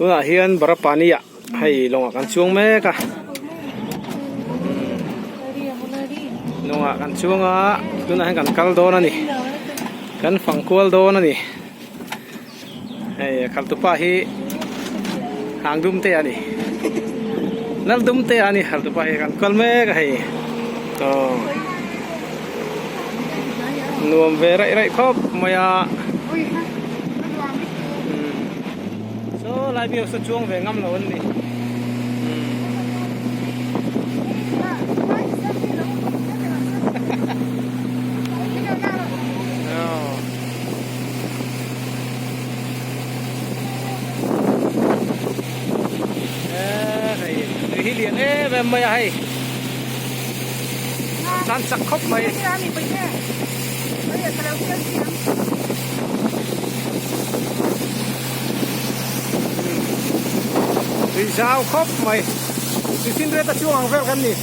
Tunah hian Barapani ah hei lawngah kan chuang mek a lawngah kan chuang a tunah hian kan kal dawn a ni kan fang kual dawn a ni hei a khalh tupa hi hang dum te a ni lal dum te a ni khalh tupa hi kan kal mek a hei aw nuam ve raih raih khawp mai a. Saw lai biak saw chuang ve ngam lo an ni. Hei tui hi lian em em mai a hei tan chak khawp mai. Tui zau khawp mai. Tui finriat a chuang ang vel kan ni.